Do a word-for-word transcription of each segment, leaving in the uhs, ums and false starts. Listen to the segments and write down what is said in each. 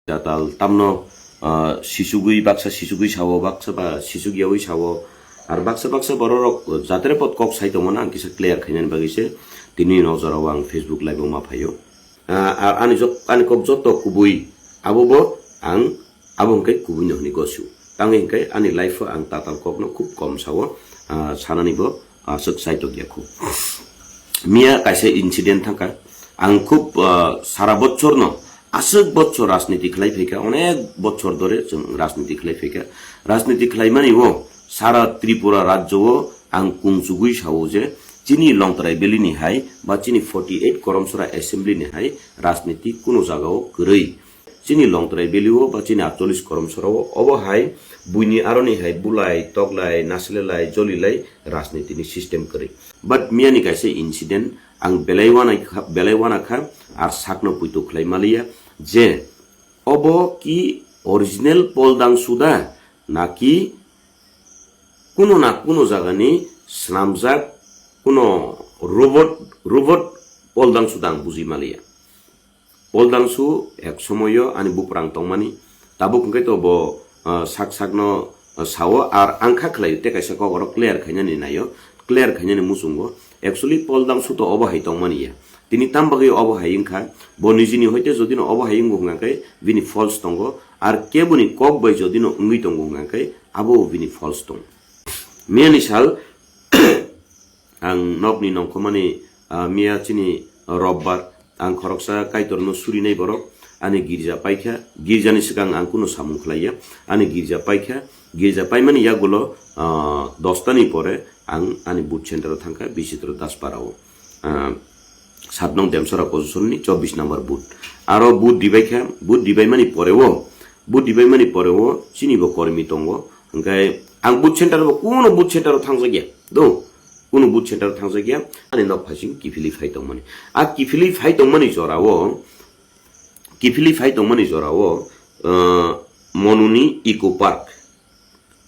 Tatal tamno, ah, sisugwi, baksa sisugwi sao, baksa ba sisugyawi sao, ar baksa baksa bororok jatere pot kok sai tongmano ang kisa clear khainani bagwi se tini nokjorao ang Facebook live o ma phaio. Ah, ar ani jok-, ani kok joto kubui abo bo ang abo hwnkhe kubui no hwnwi gosio. Tangwi hwnkhe ani life o ang tatal kokno khub kom sao, ah, sanani bo aswk saitok ya khu. Miya kaisa incident thangkha. Ang khub, ah, sara bochorno, aswk bochor rajniti khlai phaikha, onek bochor dore chwng rajniti khlai phaikha. Rajniti khlaimani o sara Tripura rajyo o ang kungsugwi sao je chini Longtrai Valley ni hai ba chini forty eight Koromsora Assembly ni hai rajniti kuno jaga o kwrwi. Chini Longtrai Valley o ba chini atchollis Koromsora o obo hai buini aroni hai bulai, toklai, nasilelai, jolilai rajniti ni system kwrwi. But miyani kaisa incident ang belai wana kha, belai wana kha, ar sakno puitu khlai maliya je obo ki original Paul Dangsu da naki kuno na kuno jagani swnamjak kuno robot, robot Paul Dangsu da ang buji maliya. Paul Dangsu ek somoyo ani buprang tongmani. Tabuk hwnkhe to bo, ah, sak sakno, ah, sao, ar ang kha khlaio tei kaisa kok oro clear khainani naio, clear khainani muchungo. Actually Paul Dangsu to obo hai tongmani ya. Tini tam bagwi obo hai wngkha, bo nijini hoite jodi no obo hai wngo hwnkha khe bini false tongo, ar keboni kok bai jodi no wngwi tongo hwnkha khe abo bini false tongo. Miyani sal ang nokni nongkhormani, ah, miya chini robbar, ang khoroksa Kaitorno surinai borok, ani girja paikha, girjani swkang ang kuno samung khlaiya, ani girja paikha, girja paimani yagulo, ah, dostani pore ang ani booth center o thangkha, Bisitro Daspara o, ah, sat nong Demsora Kojusolni chobbish number booth. Aro booth dibaikha, booth dibaimani pore o, booth dibaimani pore o chini bo kormi tongo, hwnkhe ang booth center bo kuno booth center o thangjakya, do. Kunu booth center thangjakya, ani nok phaising kiphilwi phai tongmani. A kiphilwi phai tongmani jorao, kiphilwi phai tongmani jorao, ah, Monuni Eco Park.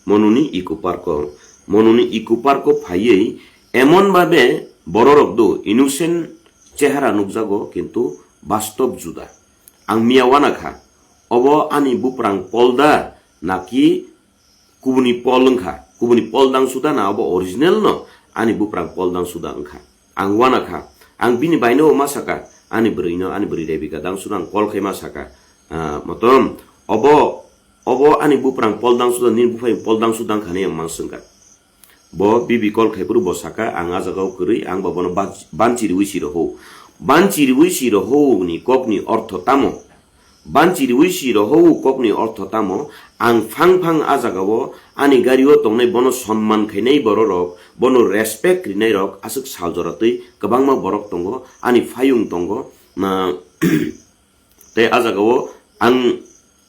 Monuni Eco Park o, Monuni Eco Park o phaiwi emon babe bororok do innocent chehara nukjago, kintu bastob juda. Ang miya wana kha, obo ani buprang Paul da naki kubuni Paul wngkha, kubuni Paul Dangsu da na obo original no ani buprang Paul Dangsu da wngkha. Ang wana kha, ang bini baino ma saka, ani bwrwino, ani bwrwi Rebecca Dangsu no ang call khai ma saka, ah, motom, obo, obo ani buprang Paul Dangsu da, nini buphai Paul Dangsu da wngkha hinwi ang mang swngkha. Bo bibi call khai phuru bo saka, ang a jagao kwrwi, ang bo bono ban-, banchi riwi si rohou. Banchi riwi si rohou ni kokni ortho tamo? Banchi riwi si rohou kokni ortho tamo? Ang phang phang a jagao ani gario tongnai bono sonman khainai bororok, bono respect rinairok aswk sal jora twi kwbangma borok tongo, ani phayung tongo, na, tei a jagao ang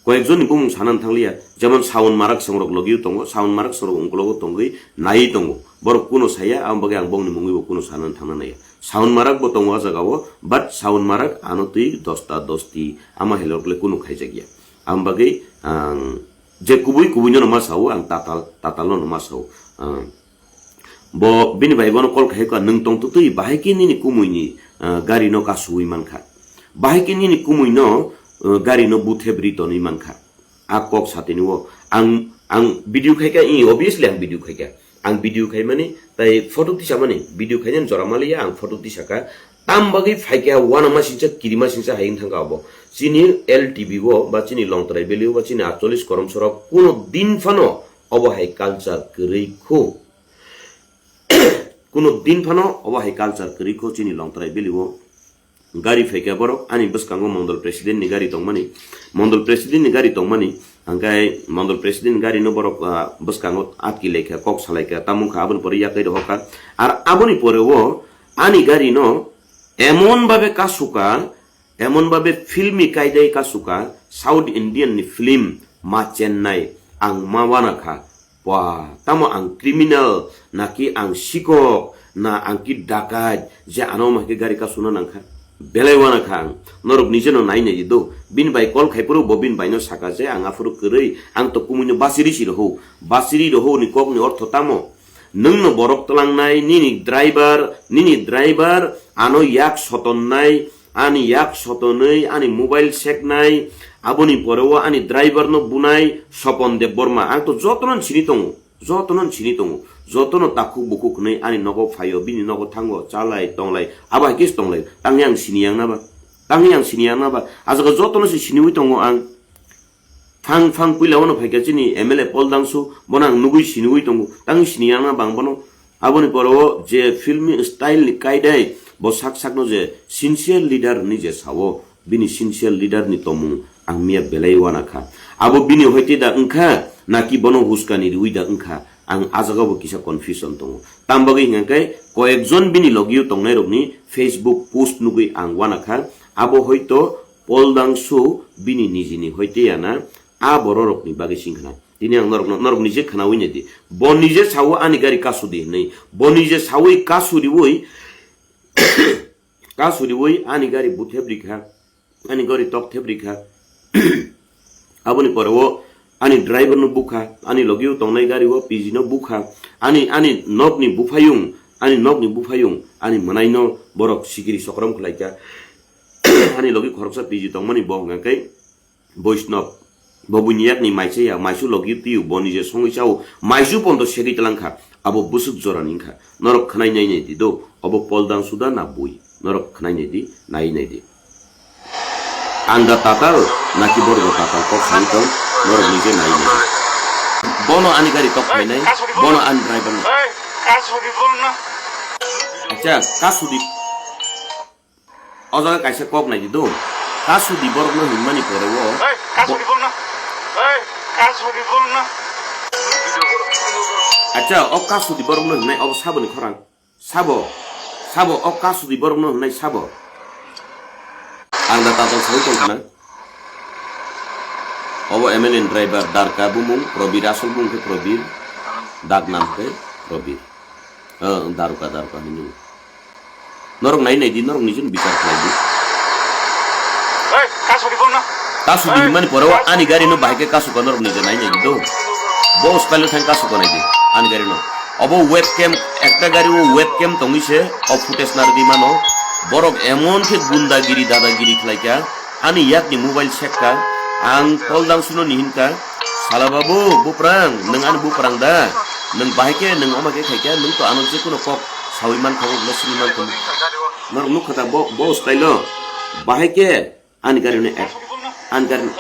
koyekjonni bumung sanani thangliya, jemon Sawan Marak songrok logiyo tongo, Sawan Marak songrok ungkologo tongwi naiwi tongo. Borok kuno saya, aboni bagwi ang bongni mungwibo kuno sanani thangna naiya. Sawan Marak bo tongo a jagao, but Sawan Marak ano twi dosta dosti ama helorokle kuno khaijakya. Aboni bagwi ang je kubui kubui no ma sao, ang tatal, tatal no ma sao. Ah, Bo bini bai bono call khai kha, "Nwng tong twtwi bahai khe nini kumui ni, ah, gari no kasui man kha. Bahai khe nini kumui no, ah, gari no buthe bri tonwi man kha." A kok satini o ang, ang video khai kha, i obviously ang video khai kha. Ang video khai mani, tai photo tisa mani, video khai nani jora maliya ang photo tisa kha. Tam bagwi phai kha, wana ma singsa, kiri ma singsa hai wng thang kha abo. Chini L T V o, ba chini Longtrai Valley o, ba chini atchollis Koromsora o, kuno din phano obo hai culture kwrwi khu. Kuno din phano obo hai culture kwrwi kho chini Longtrai Valley o. Gari phaikha borok, ani bwskango Mondol President ni gari tongmani. Mondol President ni gari tongmani, hwnkhe Mondol President ni gari no borok, ah, bwskango atki laikha, kok salaikha, tamo wngkha aboni pore yakai rohorkha. Ar aboni pore o ani gari no emon babe kasuka, emon babe filmi kaidai kasuka, South Indian ni film ma chennai, ang ma wana kha. Ba, tamo ang criminal, naki ang sikok, na ang ki dakait, je ano ma hai khe gari kasuna nangkha? Belai wana kha ang. Norok nije no nai nai di do. Bini bai call khai phuru bo bini bai no saka je ang aphuru kwrwi, ang to kumui no basiri si rohou. Basiri rohou ni kok ni ortho tamo? Nwng no borok tlangnai, nini driver, nini driver ano yak sotonnai, ani yak sotonwi, ani mobile seknai, Aboni pore o ani driver no bunai Sopon Debbarma. Ang to jotono sini tongo, jotono sini tongo, jotono takhuk bukhuk hwnwi ani nogo phaio, bini nogo thango, chalai tonglai, abo hai khe tonglai. Tangwi ang sini yang na ba? Tangwi ang sini yang na ba? Ajaga jotono se siniwi tongo ang. Phang phang puila wano phaikha chini M L A Pol Dangsu, bono ang nugwi siniwi tongo, tangwi sini yang na bang bono. Aboni pore o je filmi style ni kaidai, bo sak sakno je sincere leader hinwi je sao, bini sincere leader ni tongmung ang miya belai wana kha. Abo bini hoite da wngkha, naki bono huskani riwi da wngkha, ang a jaga bo kisa confusion tongo. Tam bagwi hingkha khe koyekjon bini logio tongnai rokni Facebook post nugwi ang wana kha, abo hoito Pol Dangsu bini nijini hoite yana a bororokni bagwi sing khna. Tini ang norokno, norok nije khnawi naidi. Bo nije sawi ani gari kasudi hinwi. Bo nije sawi kasuriwi, kasuriwi ani gari buthep rikha. Ani gari tok thep rikha. Aboni pore o ani driver no bukha, ani logio tongnai gari o P G no bukha, ani, ani nokni buphayung, ani nokni buphayung, ani mwnaino borok sikiri sokrom khlaikha. Ani logi khoroksa P G tongmani bo hwnka khe Boisnob. Bo buini yakni maisa ya, maisu logi twiu, bo nije songwi chao, maisu pondo segwi tlangkha, abo bwswk jorani wngkha. Norok khwnai nai nai di do, obo Pol Dangsu da na bui? Norok khwnai nai di, nai nai di. Ang da tatal, naki borok bo tatal kok sai tong, norok nije nai nai di. Bono ani gari tok phainai, bono ani driver no. Acha, kasudi. O jaga kaisa kok nai di do. Kasudi borok no hinmani pore o. Bo- Acha, o kasudi borok no hinmai obo saboni khorang. Sabo, sabo, o kasudi borok no hwnwi sabo. Ang da tatal sawi tong khna. Obo M L A ni driver, Darka bumung, Probir, asol bumung khe Probir, dak nam khe Probir. Ah, Daruka, Daruka hinwi. Norok nai nai di, norok nijin bichar khlai di. Kasudi himani pore o ani gari no bahai khe kasuka norok nije nai nai di do. Bo style thang kasuka nai di ani gari no. Obo webcam, ekta gari o webcam tongwi se o footage narwgwi mano. Borok emon khe gundagiri dadagiri khlai kha, ani yakni mobile sekka. Ang Pol Dangsu no ni hinkha, "Sala babu, buprang, nwng ani buprang da? Nwng bahai khe nwng omo khe khai kha, nwng to ano je kono kok sawi mankha, bo sini mankha." Norok nukha ta bo, bo style o bahai khe Ani gari no ek, ani gari no.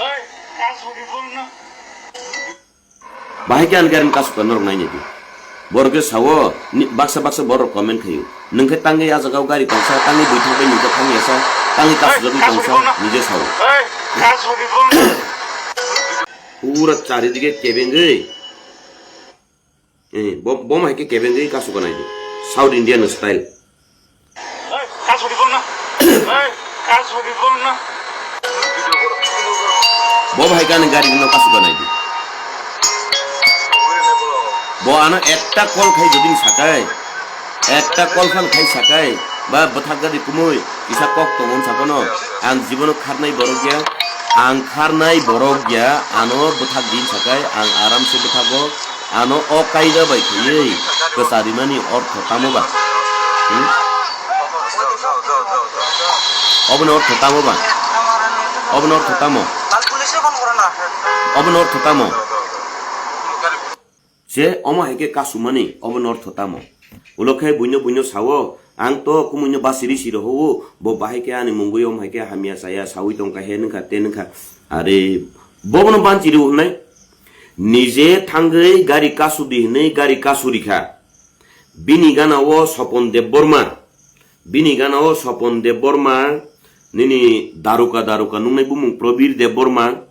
Bahai khe ani gari no kasuka norok nai nai di. Borok khe sao, ni baksa baksa borok comment khaio. Nwng khe tangwi a jaga o gari tongsa, tangwi buithak bai nwng khe thang yasa, tangwi kasujagwi tongsa, nije sao. Pura charidige kebengwi. Eh, bo, bo hai khe kebengwi kasuka nai di. South Indian style. Bo bahai gani gari no kasuka nai di. Bo ano ekta call khai jodi sakai, ekta call phan khai sakai, ba bwthak gari kumui kisa kok tongo sakono, ang jibono kharnai borok ya, ang kharnai borok ya, ano bwthak din sakai, ang aram se bwthago. Ano o kaida bai khaiwi kwcharimani ortho tamo ba? Hmm? Oboni ortho tamo ba? Oboni ortho tamo? Oboni ortho tamo? Je omo hai khe kasumani, oboni ortho tamo? Ulo khe buino buino sao, ang to kumuino basiri siro ho, bo bahai khe ani mungwi om hai khe hamya chaya sawi tongkha he nungkha te nungkha. Are, bobono banchiri hwnai? Nije thangwi gari kasudi hwnwi gari kasuri kha. Bini gana o Sopon Debbarma. Bini gana o Sopon Debbarma, nini daruka daruka nungnai bumung Probir Debbarma.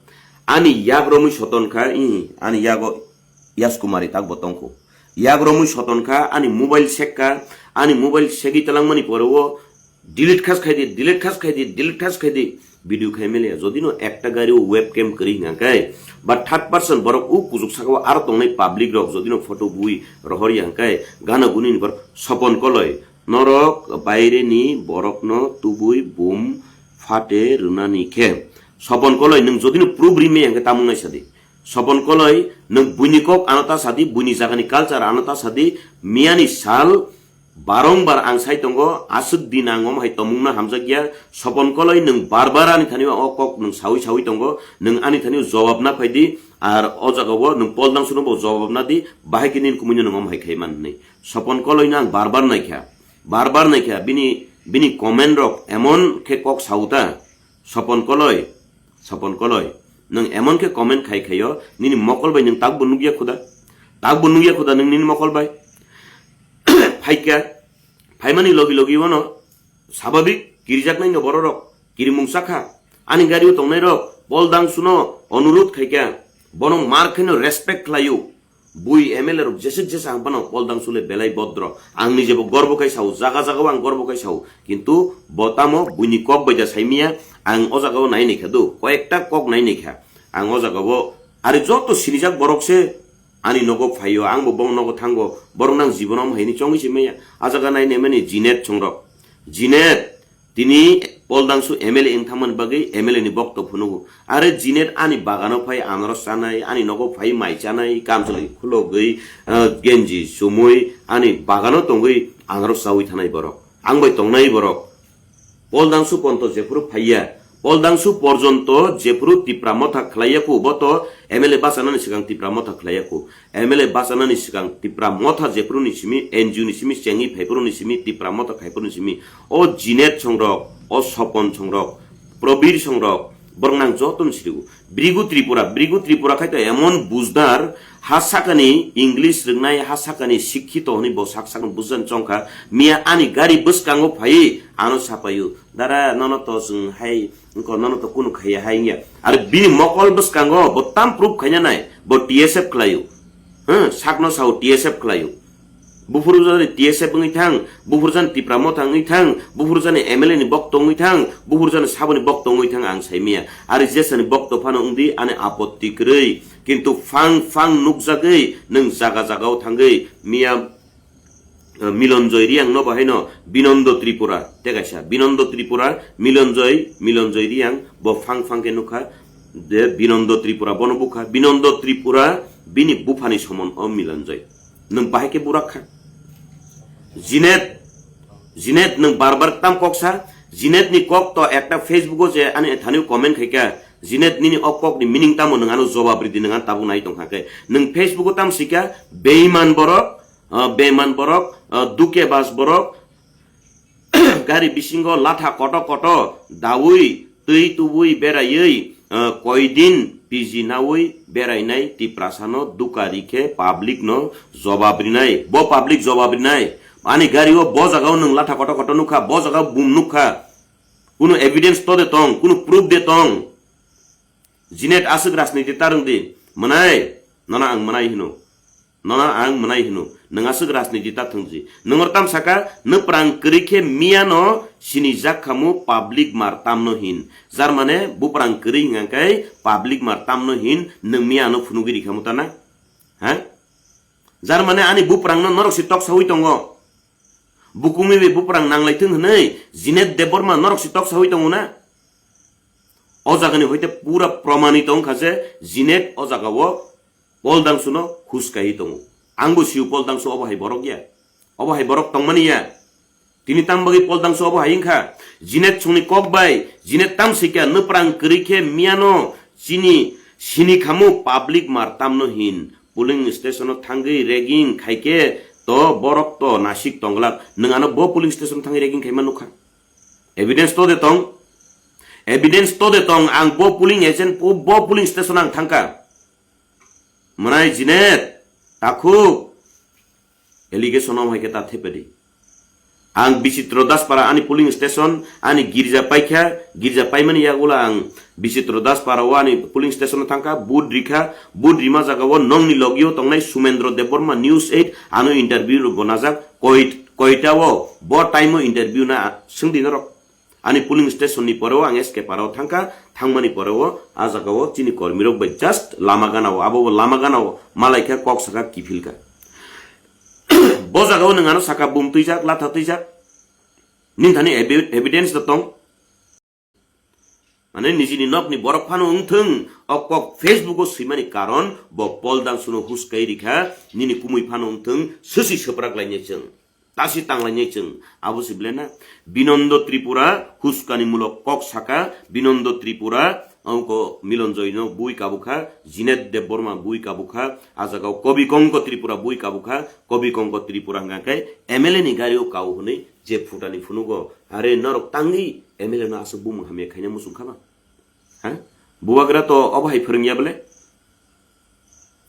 Ani yak romwi soton kha, ih, ani yago Yaskumari tak bo tongkho. Yak romwi soton kha, ani mobile sek kha, ani mobile segwi talangmani pore o delete khas khai di, delete khas khai di, delete khas khai di. Video khai mele ya. Jodi no ekta gari o webcam kwrwi hwnka khe, ba third person borok o kujuk saka o aro tongnai public rok jodi no photo bui rohor ya hwnka khe, gana guni ni borok Sopon Koloi, norok baire ni borok no tubui bum phate rwnani khe. Sopon Koloi nwng jodi no proof ri maya hwnka khe tamung nai sadi. Sopon Koloi nwng buini kok ano ta sadi, buini jaga ni culture ano ta sadi, miya ni sal Barongbar ang sai tongo, aswk din ang omo hai tongmungno hamjakya. Sopon Koloi, nwng bar bar ani thani o kok nwng saui saui tongo, nwng ani thani o jobab na phai di. Ar o jaga o nwng Pol Dangsuno bo jobab na di, bahai khe nini kumuino nwng omo hai khai man hwnwi. Sopon Koloino ang bar bar naikha, bar bar naikha, bini, bini comment rok emon khe kok sauta. Sopon Koloi, Sopon Koloi, nwng emon khe comment khai khaio, nini mokol bai nwng takbo nukya khuda, takbo nukya khuda nwng nini mokol bai. Phaikha, phaimani logi logi wano sababik kirijaknaino bororok, kirimung sakha. Ani gario tongnairok Pol Dangsuno onurudh khaikha, bono mar khaino respect khlaio. Bui M L A rok jeswk jesa ang phano Pol Dangsu le belai bodro. Ang nijebo gorbo khai sao, jaga jaga o ang gorbo khai sao. Kintu bo tamo buini kok bai da saimiya, ang o jaga o nai naikha do, koyekta kok nai naikha. Ang o jaga o ari joto sinijak borok se ani nogo phaio, ang bo bong nogo thango, borok nang jibono omo haini chongwi se maya. A jaga nai naimani Jinet chongrok. Jinet, tini Pol Dangsu M L A wng thangmani bagwi M L A ni bokto phunugo. Are Jinet ani bagano phai anaros chanai, ani nogo phai mai chanai, kamchwlwi khulogwi, ah, genji chumui ani bagano tongwi anaros chaui thanai borok. Ang bai tongnai borok. Pol Dangsu ponto jephuru phaiya, Pol Dangsu porjonto jephuru Tipra Motha khlaiya ku, bo to M L A bachanani swkang Tipra Motha khlaiya ku. M L A bachanani swkang Tipra Motha jephuru ni simi, N G O ni simi chengwi phaiphuru ni simi, Tipra Motha khaiphuru ni simi. O Jinet songrok, o Sopon songrok, Probir songrok, borok nang joto ni sirigo. Brigu Tripura, Brigu Tripura khai to emon bujdar, ha sakani English rwngnai, ha sakani sikhito hwnwi bo sak sakno bujani chongkha. Miya ani gari bwskango phaiwi ano sapaio, "Dara, nono to chwng hai wngkha, nono to kunu khaiya hai," wngya. Aro bini mokol bwskango bo tam proof khaina nai, bo T S F khlaio. Huh, sakno sao T S F khlaio. Buphuru jani T S F wngwi thang, buphuru jani Tipra Motha wngwi thang, buphuru jani M L A ni bokto wngwi thang, buphuru jani saboni bokto wngwi thang, ang saimiya. Ari jesani bokto phano wngdi ani apotti kwrwi. Kintu phang phang nukjagwi nwng jaga jagao thangwi miya, eh, Milonjoy Riyang no bahaino Binondo Tripura, tei kaisa Binondo Tripura, Milonjoy, Milonjoy Riyang bo phang phang khe nukha, de Binondo Tripura bono bukha, Binondo Tripura bini buphani somon o Milonjoy. Nwng bahai khe burak kha. Jinet, Jinet nwng bar bar tam kok sa. Jinet ni kok to ekta Facebook o je ani thani comment khai kha. Jinet nini o kok ni meaning tamo nwng ano jobab ridi, nwng ano tabuk nai tong kha khe. Nwng Facebook o tam sika beiman borok, ah, beiman borok, ah, duke bas borok, gari bisingo latha koto koto daui, twi tubui beraiwi, eh, koidin piji naui berainai Tiprasano dukari khe public no jobab rinai. Bo public jobab rinai. Ani gari o bo jaga o nwng latha koto koto nukha, bo jaga o bum nukha. Kunu evidence to de tong, kunu proof de tong. Jinet aswk rajniti ta rwngdi, mwnai, nono ang mwnai hino. Nono ang mwnai hino. Nwng aswk rajniti ta thwngji. Nwng or tam saka, nwprang kwrwi khe miyano sinijak khamu public mar tamno hin. Jar mane buprang kwrwi hwnka khe public mar tamno hin, nwng miyano phunugwi ri khamu ta na? Ha? Jar mane ani buprangno norok si tok saui tongo. Bukumui bai buprang nanglai thung hwnwi Jinet Debbarma norok si tok saui tongo na? O jagani hoite pura promanito wngkha je Jinet o jagao Pol Dangsuno huskaiwi tongo. Angbo sio Pol Dangsu obo hai borok ya. Obo hai borok tongmani ya. Tini tang bagwi Pol Dangsu obo hai wngkha. Jinet songni kok bai, Jinet tam sikya nwprang kwrwi khe miyano chini sini khamu public mar tamno hin. Polling station o thangwi ragging khaikhe to borok to nasik tongglak. Nwng ano bo polling station thangwi ragging khaima nukha. Evidence to de tong. Evidence to de tong, ang bo polling agent, bo, bo polling station ang thangkha. Mwnai Jinet, takhuk, allegation om hai khe ta thepedi. Ang Bichitro Daspara ani polling station, ani girja paikha, girja paimani yagulo ang Bichitro Daspara o ani polling station o thangkha, vote rikha, vote rima jaga o nongni logio tongnai Sumendro Debbarma News eight ano interview rw gonajak, koi, koita o, bo time o interview na swngdi norok. Ani polling station ni pore o ang S K Para o thangkha, thangmani pore o a jaga o chini kormi rok bai just lama gana o, abo bo lama gana o malaikha, kok saka kiphilkha. Bo jaga o nwng ano saka bum twijak, latha twijak. Nini thani evi-, evidence da tong? Mane nijini nokni borok phano wngthung, o kok Facebook o swimani karon bo Pol Dangsuno huskai rikha, nini kumui phano wngthung, swsi swprak lainai chwng. Tasi tanglainai chwng. Abo se belai na? Binondo Tripura huskani mulok kok saka, Binondo Tripura ongko Milonjoy no bui kabukha, Jinet Debbarma bui kabukha, a jaga o Kobi Kongko Tripura bui kabukha, Kobi Kongko Tripura hwnka khe M L A ni gari o kau hwnwi je phutani phunugo, are norok tangwi M L A no aswk bumung hamya khaina muchung kha ba? Ha? Bubagra to obo hai phwrwngya bole?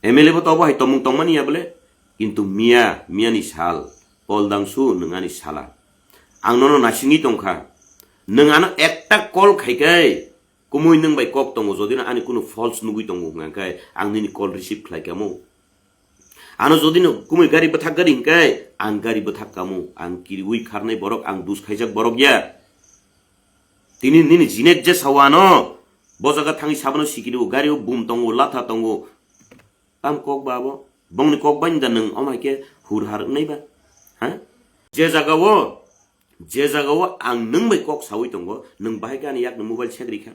M L A bo to obo hai tongmung tongmani ya bole? Kintu miya, miyani sal, Pol Dangsu, nwng ani sala. Ang nono naisingwi tongkha. Nwng ano ekta call khaikai, kumui nwng bai kok tongo, jodi no ani kunu false nugwi tongo hwnka khe, ang nini call receive khlai kamo. Ano jodi no kumui gari bwthak gari hwnkhe, ang gari bwthak kamo. Ang kiriwi kharnai borok, ang dus khaijak borok ya. Tini nini Jinet je sawano, bo jaga thangwi sabano sikiri o, gari o bum tongo, latha tongo. Tam kok ba abo? Bongni kok bai da nwng omo hai khe hur har wngnai ba? Ha? Je jaga o, je jaga o ang nwng bai kok sawi tongo, nwng bahai khe ani yak ni mobile sek rikha.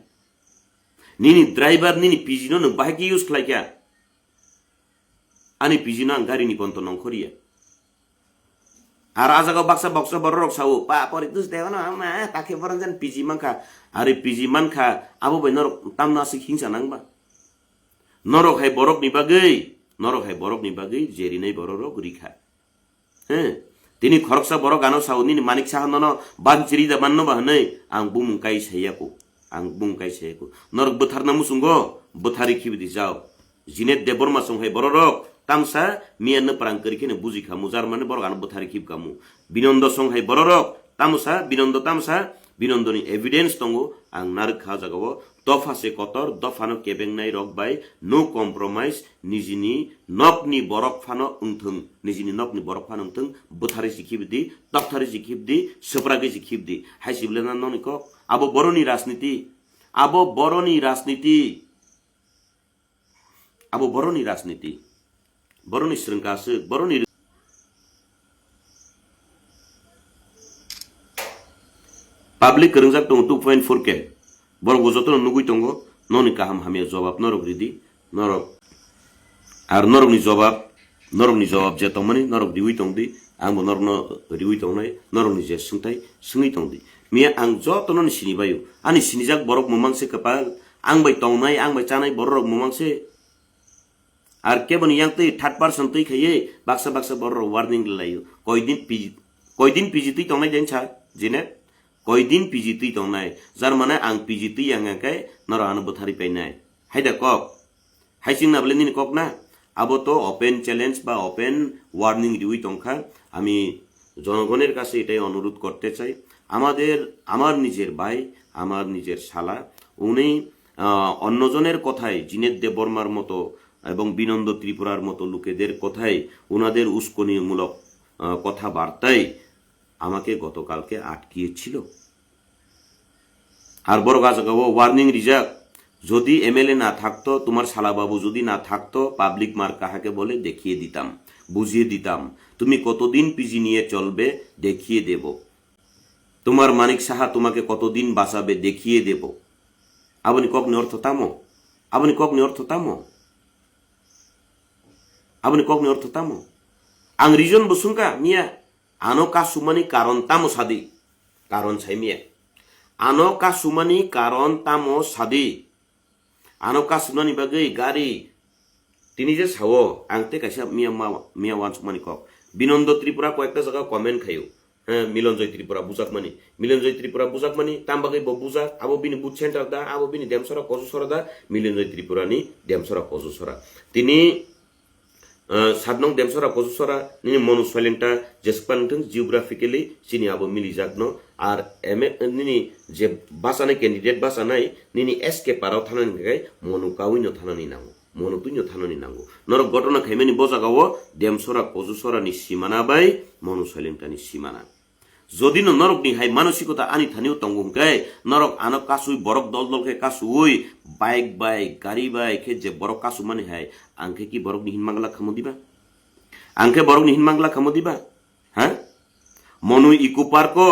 Nini driver, nini P G no nwng bahai khe use khlai kha. Ani P G no ang gari ni ponto nongkhor ya. Aro a jaga baksa baksa borok rok sao, "Pa, pori tus de ono, ama, ta khe borok jan P G mankha." Are P G mankha, abo bai norok tamno aswk hingsa nang ba? Norok hai borok ni bagwi, norok hai borok ni bagwi jerinai borok rok rikha. He, tini khoroksa borok ano sao, "Nini manik saha nono ban chiri da manno ba?" hwnwi, ang bumung kai saiya ko. Ang bumung kai saiya ko. Norok bwtharna muchungo, bwthari khibidi jao. Jinet Debbarma song hai bororok tamsa miya nwprang kwrwi kheno buji khamu, jar mane borok ano bwthari khib kamu. Binondo song hai bororok tamsa, Binondo tamsa, Binondoni evidence tongo, ang narwk kha o jaga o. Dopha se kotor, dophano kebengnai rok bai no compromise, nijini nokni borok phano wngthung, nijini nokni borok phano wngthung, bwthari si khibdi, tokthari si khibdi, swpragwi si khibdi. Hai si bwlai na nokni kok? Abo boroni rajniti, abo boroni rajniti. Abo boroni rajniti, boroni swrwngka aswk, boroni public kwrwngjak tongo two point four K. Borok bo jotono nugwi tongo, nokni kaham hamya jobab norok ridi, norok, ar norokni jobab, norokni jobab je tongmani norok riwi tongdi, angbo norokno riwi tongnai, norokni je swngthai swngwi tongdi. Miya ang jotono ni sini baio, ani sinijak borok mwmang se kwpal, ang bai tongnai, ang bai chanai bororok mwmang se. Ar keboni yang twi third person twi khaiwi baksa baksa bororok warning rwlaio. Koidin P G, koidin P G twi tongnai den sa, Jinet? Koidin P G twi tongnai? Jar mane ang P G twi yang khe norok ano bwtharwi painai. Hai da kok? Hai chwngna bwle nini kok na? Abo to open challenge ba open warning riwi tongkha. Ami জনগণের কাছে এটাই অনুরোধ করতে চাই, আমাদের, আমার নিজের ভাই, আমার নিজের শালা, উনি, আহ, অন্যজনের কথায়, জিনেদ দেববর্মার মতো এবং বিনন্দ ত্রিপুরার মতো লোকেদের কথায়, ওনাদের উস্কানিমূলক, আহ, কথাবার্তায় আমাকে গতকালকে আটকিয়েছিল। আর বড় গাছ গাবো warning rijak, যদি এমএলএ না থাকতো, তোমার শালা বাবু যদি না থাকতো, পাবলিক মার্কা হাকে বলে দেখিয়ে দিতাম, বুঝিয়ে দিতাম, তুমি কতদিন পিজি নিয়ে চলবে, দেখিয়ে দেব। তোমার মানিক সাহা তোমাকে কতদিন বাঁচাবে, দেখিয়ে দেব। Aboni kokni ortho tamo? Aboni kokni ortho tamo? Aboni kokni ortho tamo? Ang reason bo sungka miya. Ano kasumani karon tamo sadi? Karon sai miya. Ano kasumani karon tamo sadi? Ano kasumani bagwi gari tini je sao, ang tei kaisa miya ma-, miya wansukmani kok. Binondo Tripura koyekta jaga comment khaio. He, Milonjoy Tripura bujakmani. Milonjoy Tripura bujakmani, tam bagwi bo bujak, abo bini booth center da, abo bini Demsora Kojusora da, Milonjoy Tripura ni Demsora Kojusora. Tini, eh, satnong Demsora Kojusora, nini Monu Soilengta, jesukpan thung geographically, chini abo milijak no, ar M A, nini je bachani candidate bachanai, nini S K Parao thanani hwnkhe Monu kaui no thanani nango. Mono twi no thanani nango. Norok gotona khaimani bo jaga o Demsora Kojusora ni simana bai Monu Soilengta ni simana. Jodi no norok ni hai manosikota ani thani o tongo hwnkhe, norok ano kasui borok dol dol khe kasuui bike bai, gari bai khe je borok kasumani hai, ang khe ki borok ni hin mangla khamo diba? Ang khe borok ni hin mangla khamo diba? Ha? Monu Eco Park o,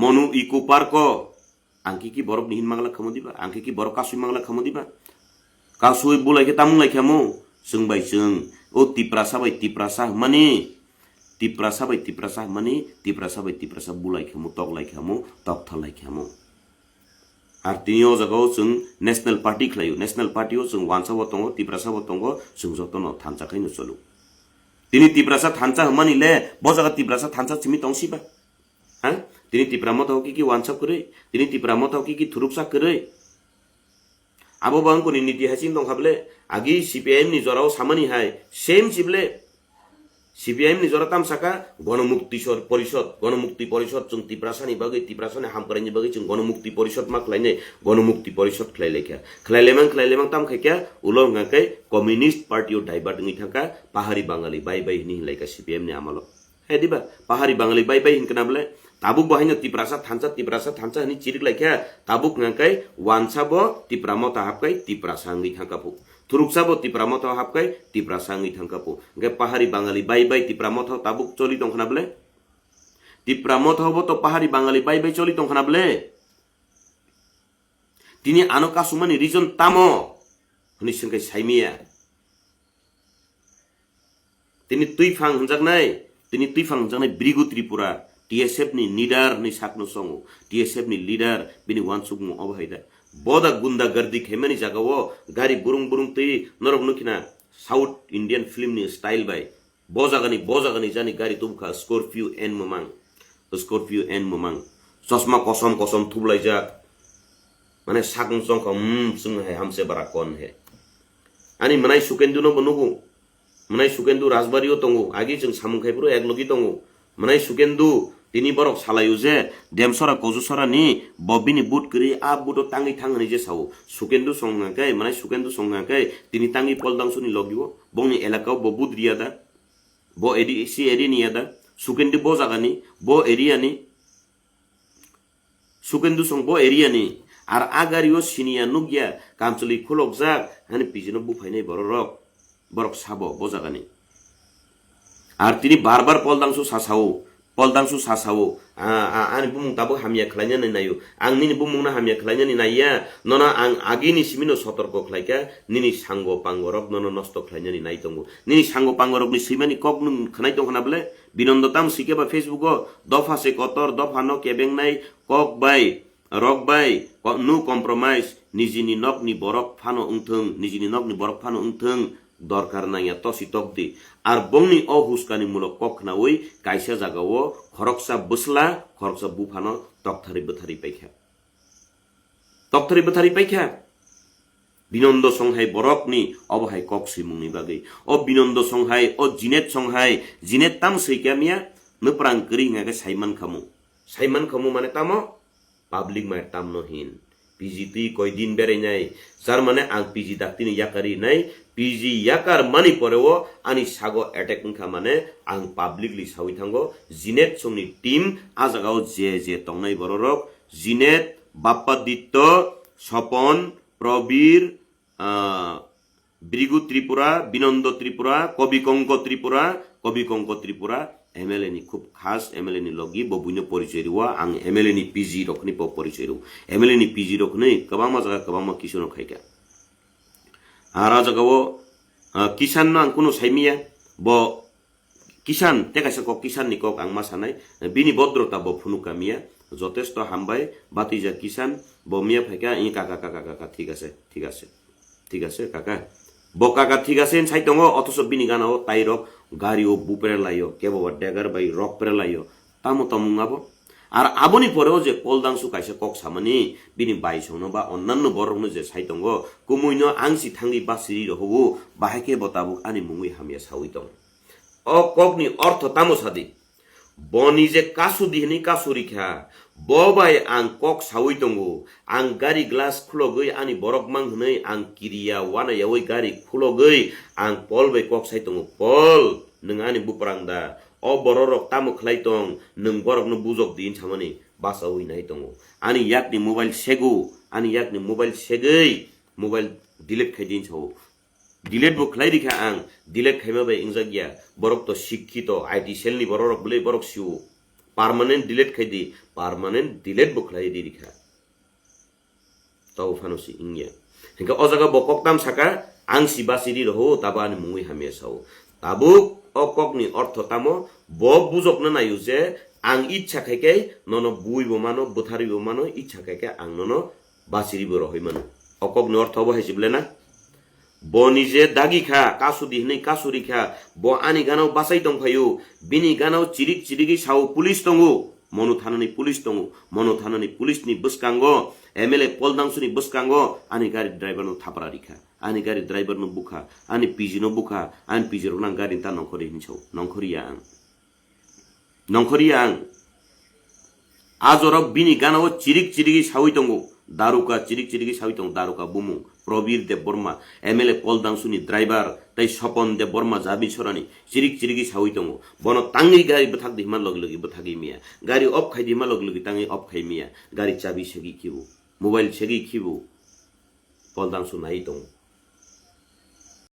Monu Eco Park o. Ang khe ki borok ni hin mangla khamo diba? Ang khe ki borok kasui mangla khamo diba? Kasui bulai khe tamung lai khamo? Chwng bai chwng, o Tiprasa bai Tiprasa hwnmani, Tiprasa bai Tiprasa hwnmani, Tiprasa bai Tiprasa bulai khamu, tok lai khamu, tok thalai khamu. Ar tini o jaga o chwng National Party khlaio, National Party o chwng wansa bo tongo, Tiprasa bo tongo, chwng jotono thansa khaino cholo. Tini Tiprasa thansa hwnmani le, bo jaga Tiprasa thansa simi tong siba? Ha? Tini Tipra Motha o kiki wansa kwrwi, tini Tipra Motha o kiki thuruksa kwrwi. Abo bo wngkoni niti hai chini tongkha ble, agi C P I M ni jorao samani hai, same si ble. C P I M ni jora tam saka Gonomukti Sor-, Porishod, Gonomukti Porishod chwng Tiprasani bagwi, Tiprasani hamkraini bagwi chwng Gonomukti Porishod ma khlainai, Gonomukti Porishod khlai laikha. Khlai laimang, khlai laimang tam khaikha, ulo hwnkha khe Communist Party o divert wngwi thangkha, Pahari Bangali bye bye hwnwi hinlaikha C P I M ni amalo. Hai diba? Pahari Bangali bye bye hinkhe na ble? Tabuk bo haino Tiprasa thansa, Tiprasa thansa hwnwi chirik laikha. Tabuk hwnkha khe wansa bo Tipra Motha hapkai Tiprasa wngwi thangkha phu. Thuruksa bo Tipra Motha hapkai Tiprasa wngwi thangkha phu. Hwnkhe Pahari Bangali bye bye Tipra Motha tabuk choli tongkha na ble? Tipra Motha bo to Pahari Bangali bye bye choli tongkha na ble? Tini ano kasumani reason tamo? Hwnwi swngkhe saimiya. Tini twiphang hwnjaknai, tini twiphang hwnjaknai Brigu Tripura, T S F ni leader ni sakno songo, T S F ni leader bini wansukmung obo hai da. Boda gunda gardi khaimani jagao gari burung burung twi norok nukhina South Indian film ni style bai. Bo jagani, bo jagani jani gari tubukha Scorpio N mwmang. Scorpio N mwmang. Chosma kosom kosom thublaijak. Mane sakung chongkha, hmm, chwng hai hamse bara kon he. Ani mwnai Sukendu no bo nugo. Mwnai Sukendu Rajbari o tongo. Agi chwng samung khai phuru ek logi tongo. Mwnai Sukendu tini borok salaio je Demsora Kojusora ni bo bini but kwrwi a but o tangwi thang hwnwi je sao. Sukendu song hwnkha khe, mwnai Sukendu song hwnkha khe tini tangwi Pol Dangsu ni logi o. Bongni elaka o bo but riya da. Bo edi, si area ni ya da. Sukendu bo jaga ni, bo area ni. Sukendu song bo area ni. Ar a gari o siniya nukya, kamchwlwi khulokjak, hani pijino buphainai bororok. Borok sabo bo jaga ni. Ar tini bar bar Pol Dangsu sasao, Pol Dangsu sasao, a, a, ani bumung tabuk hamya khlainani naio. Ang nini bumungno hamya khlainani naiya, nono ang agini simino sotorko khlaikha, nini sango pangorok nono nosto khlainani nai tongo. Nini sango pangorokni swimani kok nwng khwnai tongkha na ble? Binondo tam swikhe ba Facebook o, dopha se kotor, dopha no kebengnai kok bai, rok bai, ko-, no compromise, nijini nokni borok phano wngthung, nijini nokni borok phano wngthung, dorkar nangya tosi tokdi. Ar bongni o huskani mulok kok khnaui kaisa jagao khoroksa bwsla, khoroksa buphano tokthari bwthari paikha. Tokthari bwthari paikha. Binondo songhai borokni obo hai kok swimungni bagwi. O Binondo songhai, o Jinet songhai, Jinet tam swi kamya, nwprang kwrwi hwnga khe saiman khamu. Saiman khamu mane tamo? Public mai tamno hin. P G twi koi din berainai, jar mane ang P G daktini yakari nai, P G yakar mani poreo ani sago attack wngkha mane ang publicly sawi thango, Jinet songni team a jagao je je tongnai bororok, Jinet, Bappa Ditto, Sopon, Probir, ah, Brigu Tripura, Binondo Tripura, Kobi Kongko Tripura, Kobi Kongko Tripura, M L A ni khub khas, M L A ni logi, bo buino porichoi rwo, ang M L A ni P G rokni bo porichoi rwo. M L A ni P G rokni kwbangma jaga, kwbangma kisu no khaikha. Ar a jagao, ah, Kisan no ang kunu saimiya, bo Kisan, tei kaisa kok Kisan ni kok ang ma sanai, bini bodrota bo phunuk kamiya, jotesto hambai, batija Kisan, bo miya phaikha, i kaka, kaka, kaka, thik ase, thik ase, thik ase, kaka. Bo kaka thik ase, sai tongo, othoso bini gana o tai rok gari o bupre laio, kebo ba degar bai rok pre laio, tamo tamo wng abo. Ar aboni pore o je Pol Dangsu kaisa kok samani, bini bai songno ba onnanno borok no je sai tongo, kumui no ang si thangwi basiri rohogo, bahai khe bo tabuk ani mungwi hamya sawi tong. O kokni ortho tamo sadi? Boni je kasudi hwnwi kasuri kha, bo bai ang kok sawi tongo. Ang gari glass khulogwi ani borok mang hwnwi ang kiriya wana yaui gari khulogwi ang Pol bai kok sai tongo, "Pol, nwng ani buprang da? O bororok tamo khlai tong, nwng borokno bujok di," hinsamani bachaui nai tongo. Ani yakni mobile sego, ani yakni mobile segwi mobile delete khai di hinsao. Delete bo khlai rikha ang, delete khaima bai wngjak ya. Borok to sikkhi to, I T cell ni borok rok bwlai borok sio. Permanent delete khai di, permanent delete bo khlai di rikha. Tau phano si wngya. Hingke o jaga bo kok tam saka, ang si basi ri roho, tabo ani mungwi hamya sao. Tabuk o kokni ortho tamo? Bo bujokna naio je ang ichha khai khe nono buibo mano, bwtharwibo mano, ichha khai khe ang nono bachiribo rohoi mano. O kokni ortho bo hai se bwle na? Bo nije dagi kha, kasudi hinwi kasuri kha, bo ani ganao bachai tong phaio, bini ganao chirik chirigwi sao police tongo, Monu thanani police tongo, Monu thanani police ni bwskango, M L A Pol Dangsuni bwskango ani gari driver no thapra rikha, ani gari driver no bukha, ani P G no bukha, ani P G rok nang gari ta nongkhori hinwi sao, nongkhori ya ang. Nongkhoriya ang. A jorok bini ganao chirik chirigwi sawi tongo. Daruka chirik chirigwi sawi tongo. Daruka bumung Probir Debbarma, M L A Pol Dangsuni driver, tei Sopon Debbarma Jabi Sorani chirik chirigwi sawi tongo. Bono tangwi gari bwthak di hima logi logi bwthagwi miya. Gari off khai di hima logi logi tangwi off khai miya. Gari chabi segwi khibo. Mobile segwi khibo. Pol Dangsu nai tongo.